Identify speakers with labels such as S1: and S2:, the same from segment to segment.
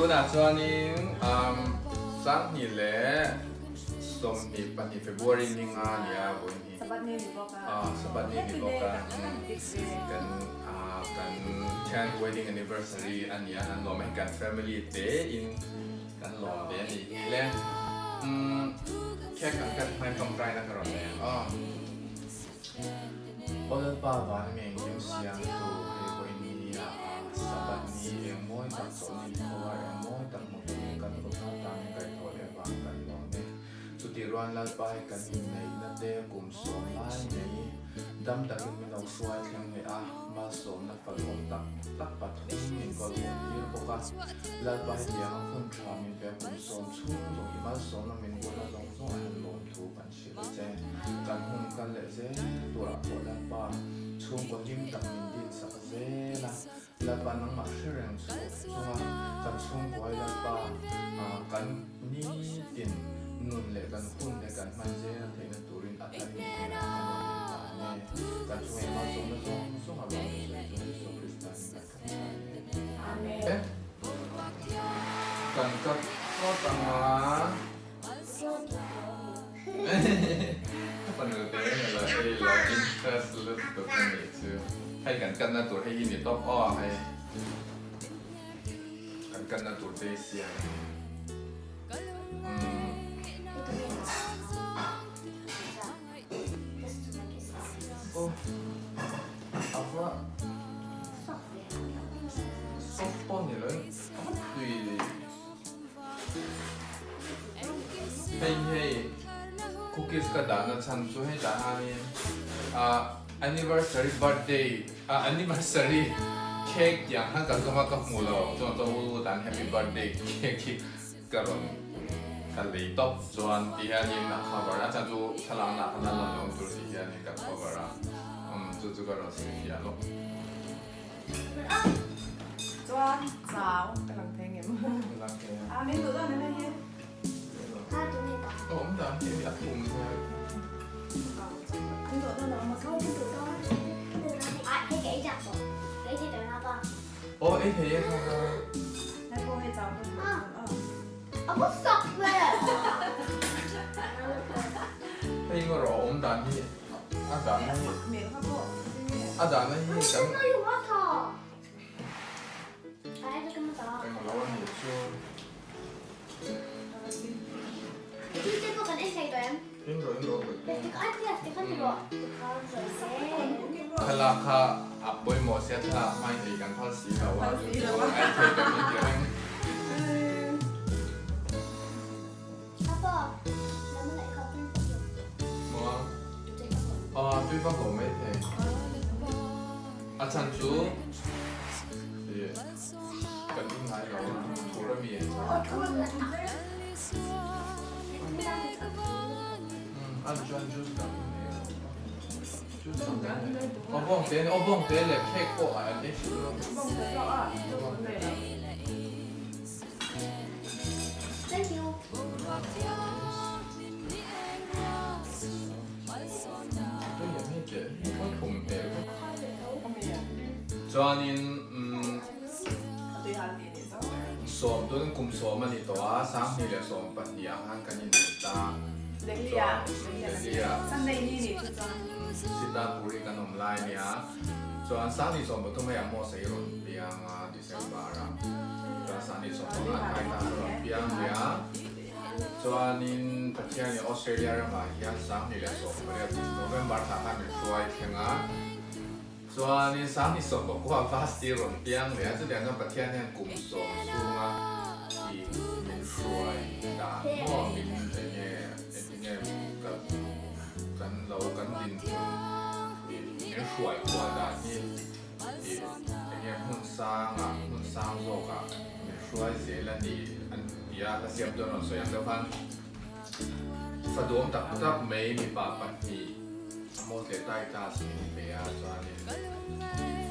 S1: Tunah chuanin Sanghnih leh 22 February ni nga a nia vawiin hi.
S2: Sabbath ni ni bawk a.
S1: Ah, Sabbath ni ni bawk a. Kan ah kan tenth wedding anniversary a nia kan lawm a hei kan family te in kan lawm ve a nih hi le. Umm cake an cut hmain tawngtai na ka rawn nei ang aw. Aw Lalpa van a ngeng kim siamtu hei pawhin ni a a Sabbath ni eng mawi tak chawlhni khawar eng mawi tak hmu turin kan kawt a tangin kaihthawh leh vang kan lawm e. Chutih ruan Lalpa hi kan inneihna te kum sawm lai mai dam takin min lo hruai thleng leh a, malsawmna falawm tak tak pathum min kawl hawn tir bawk a. Lalpa hi tiang a hun tha min pe a kum sawm chhung zawng i malsawmna min buaina zawng zawng a han lawm thu kan hrilh a che. Kan hun kal leh zel turah pawh Lalpa chhungkaw hlim tak min din sak zel a. Lalpa nangmah hre reng chunga kan chhungkuai Lalpa kan nitin nun leh kan hun leh kan hman zel theihna turin a tharin i hnenah kan rawn inhlan e. Kan chunga i malsawmna zawng zawng a lawm sawi chu Isua Krista in kan tawngtai e. Kan cut phawt anga. Ka fanu te nge la hei lo interest lutuk a nih chu. Hei kan kanna tur hei hi ni tawp aw hei. Kan kanna tur te hi siam a ni. Umm. Aw ava soft pawh ni lo in ava tui. Hei hei cookies ka dahna chhan chu hei tah hianin ah anniversary birthday ah anniversary cake tih ang khan ka zawng a ka hmu lo chuan ka u tan happy birthday cake hi ka rawn ka lei tawp chuan ti hianin a cover a chhan chu thlalak nah khan a lan awm tur ti hianin ka cover a umm chu chu ka rawn sawi fiah lawk.
S2: Chuan chau ka lang thei ngem.
S1: Ka lang thei a.
S2: A min duh dawn em hei hi.
S1: A awm dan hi a thum hian.
S2: Min duh dawn ang maw.
S1: Aw ei thei e kha kha.
S2: Hei pawh hei chau ka duh dawn a.
S1: Hei ngaw rawh a awm dan hi a dan hi. A dahna hi kan englo a nih chu. Thlalak kha a pawimawh sia thlalak hmain ei kan phal si lo a chu chu a ei thei ber min ti reng. Maw? Aw tui vak lo mai thei. A chhan chu ih kan in ngai lo a thur a mi. Umm a chuan juice dang in ei lo a. Juice dang kan nei. Aw bawng te aw bawng te leh cake pawh an ei hrih lo.
S2: Bawng te pawh a juice an nei lo.
S1: Chuanin sawm tun kum sawm a ni tawh a, 2012 ah khan kan inneih ta. Chuan Delhi-ah Sitapuri kan awm lai a nia. Chuan 2013 hei ah Mose i rawn piang a. December-a chuan 2015 an kai ta chu rawn piang leh a, chuanin Pathianin Australia ramah hian 2018 November thla khan min hruai thleng a, chuanin 2019 Vasti rawn piang leh a, chutiang chuan Pathian hian kum sawm chhunga i min hruai dan maw min enge engtinge kan lo kan dinhmun i min hruai kual dan hi. Ih, enge hmun sangah, hmun sang zawkah min hruai zel a ni an ti a, hla siam chuan rawn sawi ang deuh khan fa duam tak tak mai mipa pahnih a maw tle tai class min pe a chuanin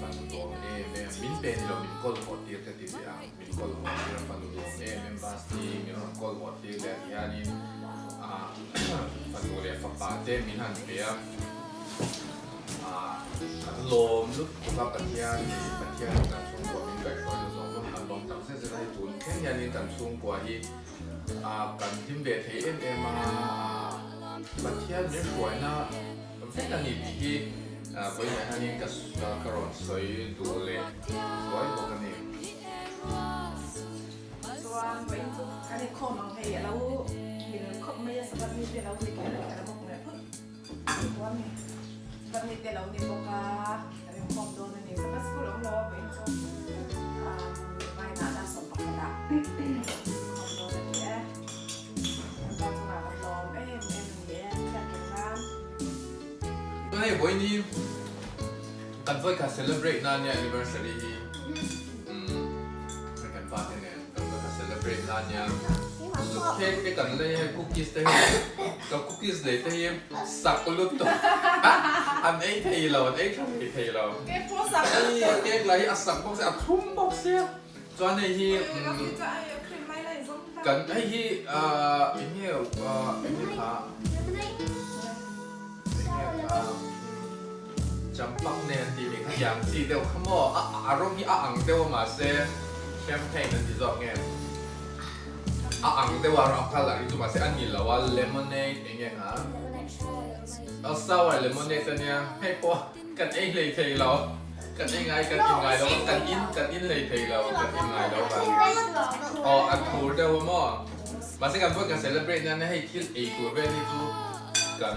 S1: fanu duam em em, min pe ni lo min kawl haw tir ka ti ve ang, min kawl haw tir a fanu duam em em bus hi min rawn kawl haw tir leh a ti hianin ah fanu leh fapa te min han pe a. Kan lawm lutuk a Pathian nih Pathian kan chhungkua min kaihhruai na zawng zawng kan lawm tak zet. zet a, hei tun thleng hianin kan chhungkua hi kan hlim ve thei em em a, Pathian min hruaina vek a ni tih hi vawiinah hianin ka ka rawn sawi duh leh hruai bawk a ni.
S2: Chuan vawiin chu kan inkhawm ang hei a lo mil khawp mai a, Sabbath ni te a lo ni kher kher bawk leh phawt. Chuan Sabbath ni te a lo ni bawk a, kan inkhawm dawn a ni. Sabbath school awm lo a vawiin chu vainah dah 11 ah inkhawm dawn a ni e. Kan pa chungah kan lawm em em a ni e, hriat reng nan.
S1: Chuan hei vawiin hi kan vawikhat celebrate na nia anniversary hi umm kan pa te nen kan vawikhat celebrate na nia chu cake te kan lei a hei cookies te hi ka cookies lei te hi sak lutuk an ei thei lo an ei tha thei thei lo
S2: Cake pawh sak
S1: hei cake lah hi a sak bawk sia a thlum bawk sia chuan hei hi umm kan hei hi ahh eng nge ahh eng nge kha eng nge kha Champak nen tih mi kha tiang chi deuh kha maw a a rawng hi a ang deuh a mahse champagne an ti zawk nge a ang deuh a a colour hi chu mahse a ni lo a lemonade eng nge kha a sour lemonade ania hei pawh kan ei hlei thei lo kan ei ngai kan in ngai lo a kan in kan in hlei thei lo kan in ngai lo a aw a thur deuh a maw mahse kan vawi kan celebrate nan hei thil ei tur vel hi chu kan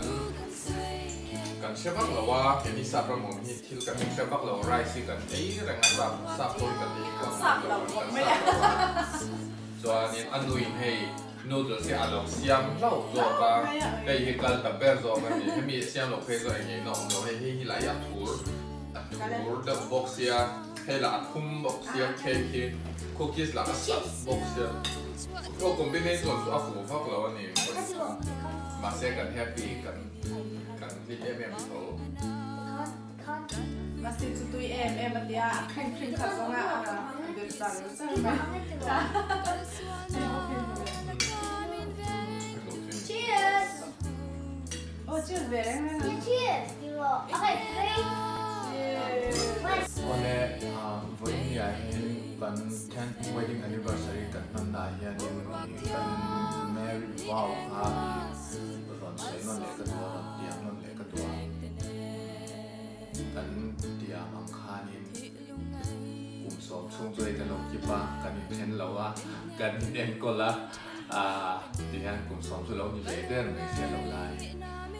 S1: Kan hre vak lo a, keini sap ram awm hi thil kan hre vak lo, rice hi kan ei reng a, sap sap pawh hi kan ei kan sap lo kan sap lo a, chuanin a nuin hei noodles hi a lo siam hlauh zawk a, hei hi kal ta ber zawk a ni, hemi siam loh phei chuan engngei na awm lo, hei hei hi lah hi a thur a thur deuh bawk sia, hei lah a thum bawk sia cake hi cookies lah a sak bawk sia, aw combination chu a fuh vak lo a ni. Mahse kan happy kan kan hlim em em tho.
S2: Mahse chu tui em em a tia a khreng khreng khat zawng a a deuh char char mai.
S3: Cheers!
S2: Oh cheers ve reng reng a.
S3: Cheers! Okay, three.
S2: Cheers!
S1: Awle vawiin ah hian kan tenth wedding anniversary kan hmanna ah hianin kan marriage vow kha i rawn sawi nawn leh ka duh a, rawn tiam nawn leh ka duh a, kan tiam ang khanin kum 10 chhung chu hei kan lo kip a, kan inthen lo a, kan inenkawl a, ah tihian kum 10 chu lo ni ve der mai sia lo lai,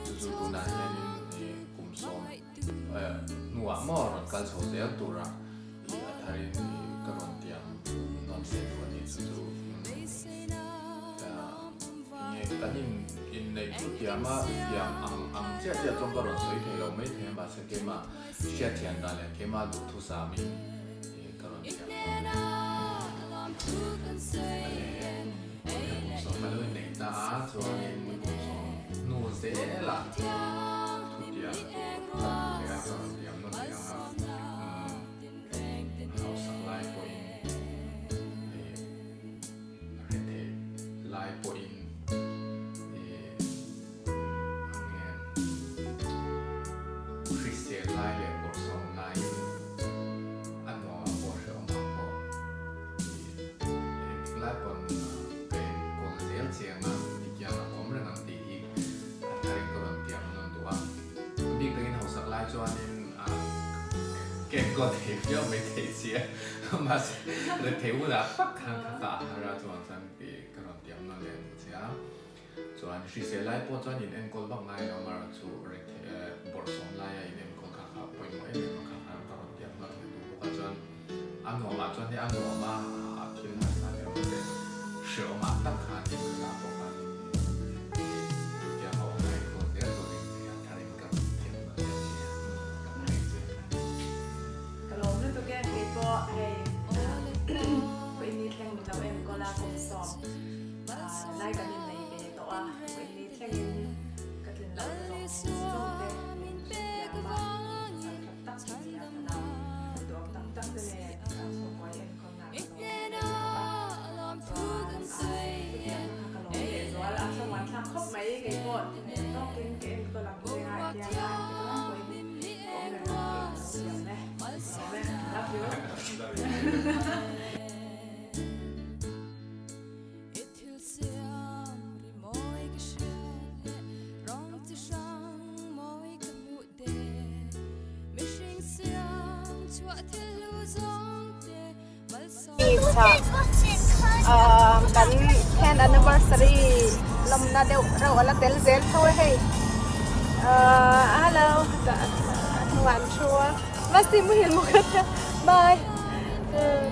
S1: chu chu tunah hianin kum 10 hnuah maw rawn kal chho zel tura i a tharin i ka rawn tiam nawn leh duh a ni chu chu enge kan in inneih chu tiam a tiam ang ang chiah chiah chuan ka rawn sawi thei lo mai thei a mahse keimah hriatthian dan leh keimah duhthusam in i ka rawn tiam dawn a ni ale kum 10 ka lo inneih ta a chuanin kum 10 hnu zelah thu tiam tur ka duh leh a ka rawn tiam nawn leh ang a umm hausak lai pawhin ih rethei lai pawhin ih ang nge hrisel lai leh bawrhsawm laiin a nuam ah pawh hrehawm ah pawh ih engtik lai pawn ka enkawl zel chiang a tikiang a awm reng ang tih hi a tharin ka rawn tiam nawn duh a. Bik takin hausak lai chuanin ka enkawl thei viau mai thei sia mahse rethei hunah tak khan ka kah har a chuan chuan ka rawn tiam nawn leh duh che a. Chuan hrisel lai pawh chuan in enkawl vak ngai lo amaherawh chu rethei bawrhsawm laia in enkawl kha kha pawimawh em em a kha kha ka rawn tiam nawn leh duh bawk a chuan a nuamah chuan hei a nuam a thil harsa leh mahse hreawmah tak khan in ka dah bawk a ni tiang a awm a enkawl zel turin hei a tharin ka rawn tiam nawn leh che a ka hmangaih che.
S2: Ka lawm lutuk e kei pawh hei Whitney thleng min lo enkawl a kum 10 Lai kan innei ve tawh a, Whitney thlengin ka tlin loh na zawng zawng te min hrethiam a, pasal tha tak i ni a, fanau duang tam tak te nen kan chhungkaw i enkawl na ka lawm em em bawk a, chuan chutiang kha ka lawm leh zual a, thlamuan thlak khawp mai kei pawh hneh tawkin ka enkawl ang che a, i tiang a, engtik lai pawhin ka awm reng ang tih ka lo thiam e, lawm e, love you. Kan ten anniversary lawmna deuh reuh a la tel zel tho e hei hello hnungah an thu a masi muhil mu kha te bye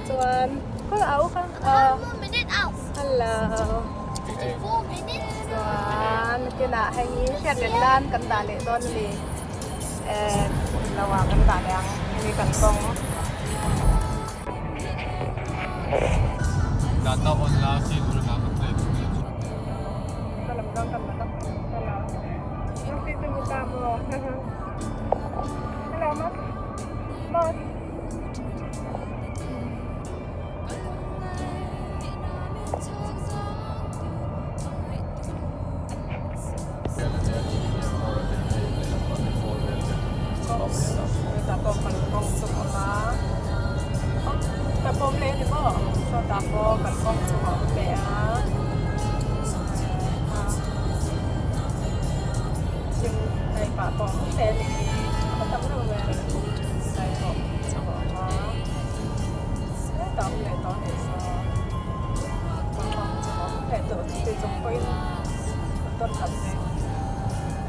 S2: chuan khaw au kha hello chuan kinah hei hi hriat reng nan kan dah leh dawn a ni lo ah kan dah leh ang hemi kan kawng.
S1: Data on la si tur na ka play tur ni chu.
S2: Ka lam dawn kan la hello. Masi chu mu ta maw. Hello mas. Mas.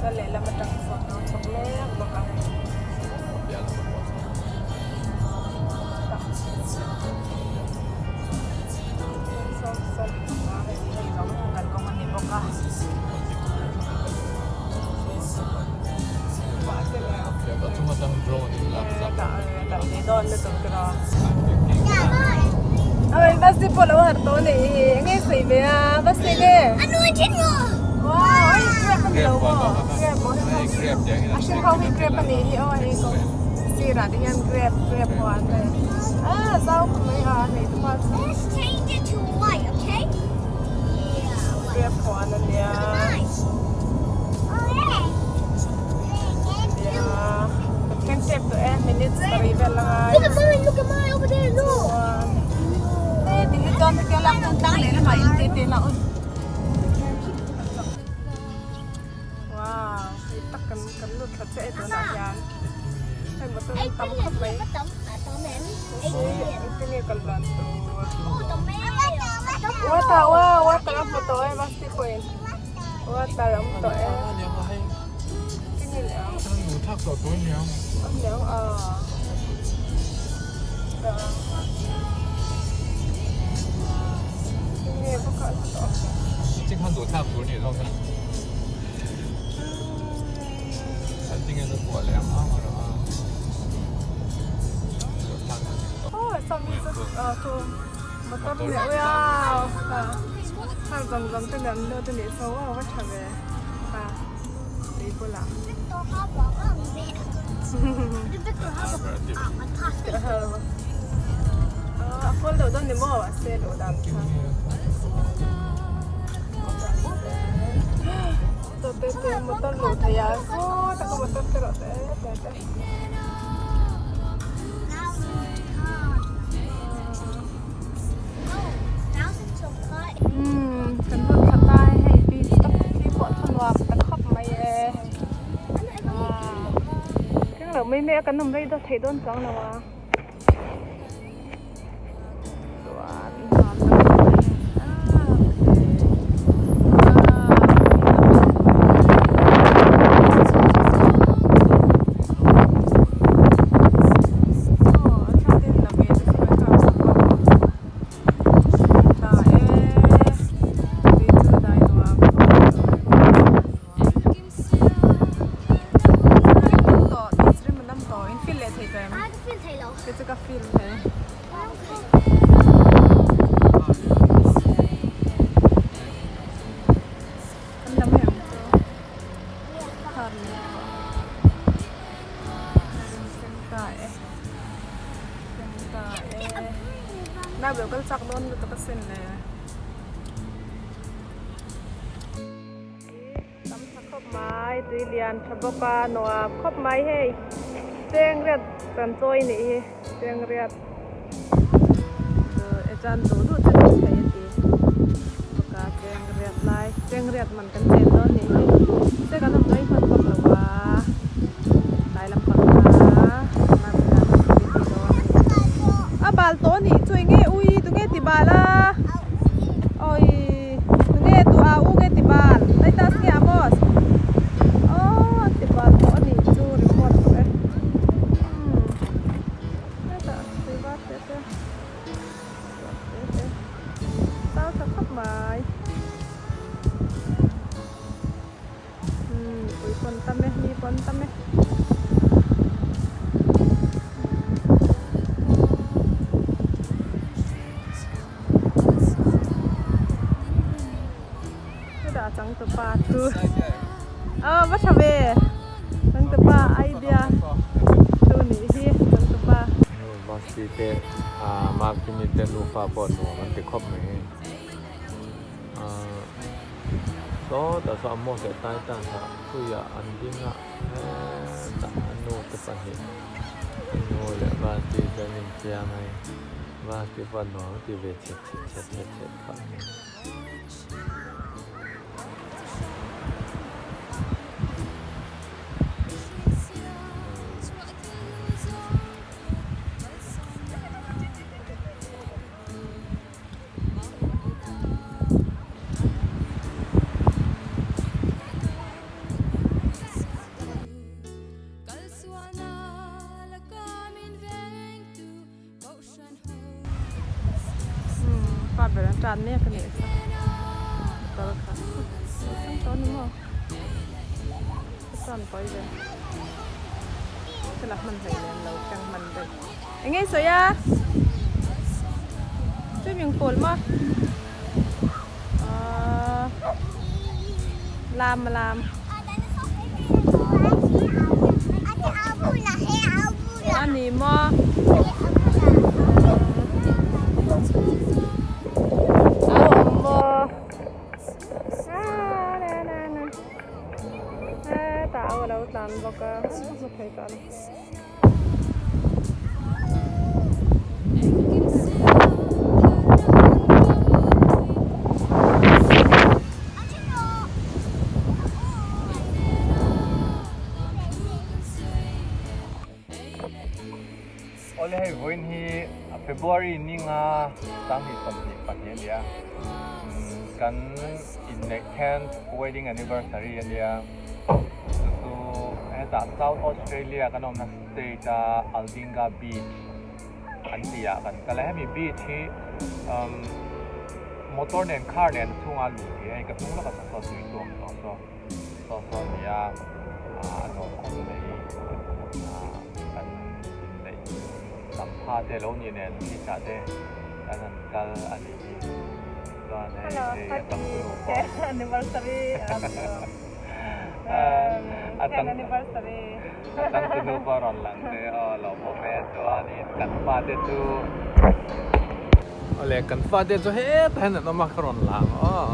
S2: Chuan lehlam atang sawn a chhawk mek bawk a. Sawn sawn a hei hei zawng kalkawng a ni bawk a. Oi bus hi pawh lo harh tawh a nih hi enge sawi ve a bus enge wow oi grape a ni lo maw grape a hring ho hi grape a nih hi aw hei kawng sirah te hian grape grape huan te a zau khawp mai a hei te pawh grape huan a nia. Kan tep tawh e minutes sarih vel a ngai.
S3: Look at mine, look at mine over there, look.
S2: Hey, ti hi chuan hetiang lak dawn tlang leh lamah in te te la aw. Wow, hei tak kan kan lut thla chiah e tunah hian. Hei motor an tam khawp mai. Engtin nge kal dan tur. Water, wow, water a hmu tawh e bus te pawhin. Water a awm tawh e. A kawl deuh dawn ni maw a se luh dan kha te te motor luh theih a saw taka motor te rawh te te te. Umm kan lut thla ta e hei beach tak hi pawh tha nuam ta khawp mai e keng loh mai mai a kan awm rei deuh theih dawn chuang lo a chuan nuam tak a ni Nau kal chak dawn lutuk asin le. Tam tha khawp mai, tui lian tha bawk a, nuam khawp mai hei. Chengriat kan chawi nih hi, chengriat. E chuan duh duh chu tih theih a ti bawk a, chengriat lai, chengriat man kan chen dawn nih hi. Che kan awm rei hman vak lo a, tlai lampang kha Marpuna chu ti dawn a ni. bal tawh a nih chu enge ui tunge ti bal a awi tunge tu a u nge ti bal Titus nge Amos aw an ti bal tawh a nih chu report tawh e umm hetah tui var te te te te zau tha khawp mai. Umm ui pawn tam e mi pawn tam e. Hetah changtupa thu aw va tha ve changtupa idea thu nih hi changtupa.
S1: Basti te Markimi te nufa pawh nuam an ti khawp mai. Sawtah saw Amos leh Titus ah puiah an ding a hetah a nu te pahnih a nu leh Vasti te an infiam a ni Vasti pawh a nuam a ti ve chhet chhet chhet chhet chhet khawp mai.
S2: Pa ber an tan mek a nih kha kal kha thleng tawh a ni maw ka tan pawi ve thil a hman hleih lem lo thleng hman daih eng nge i sawi a. Swimming pool maw ahh lam a lam a ni maw a awm maw ah na na na hetah a lo tlan bawk a hmu thei tawh lo.
S1: Awle hei vawiin hi February ninga 2022 a nia kan inneih tenth wedding anniversary a nia. Chu chu hetah South Australia kan awmna state a Aldinga Beach an tih ah kan kal a hemi beach hi umm motor nen car nen a chhungah a luh theih a hei ka hnung lawkah sawn saw tui chu a awm tawh saw saw saw a ni a ah a nuam khawp mai ah kan inneih tam pha te lo nih nen beach ah te kan han kal a nih hi chuan hei hei a chang chu pawh. A chang chu nu pawh rawn lang te aw lo pawm e chuanin kan fate chu awle kan fate chu hetah hian an awm a ka rawn lang aw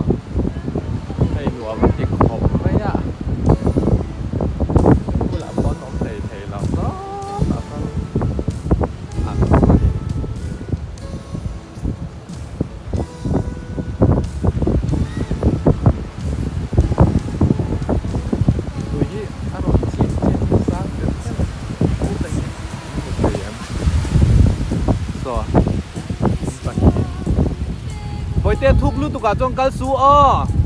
S1: hei nuam a ti khawp mai a bulah pawh an awm thei thei lo sawtah sawn an awm a ni. Tui hi a rawn chim chim sang deuh deuh a put ang in hmu thei em saw in pahnih in Bawihte thuk lutuk ah chuan kal su aw.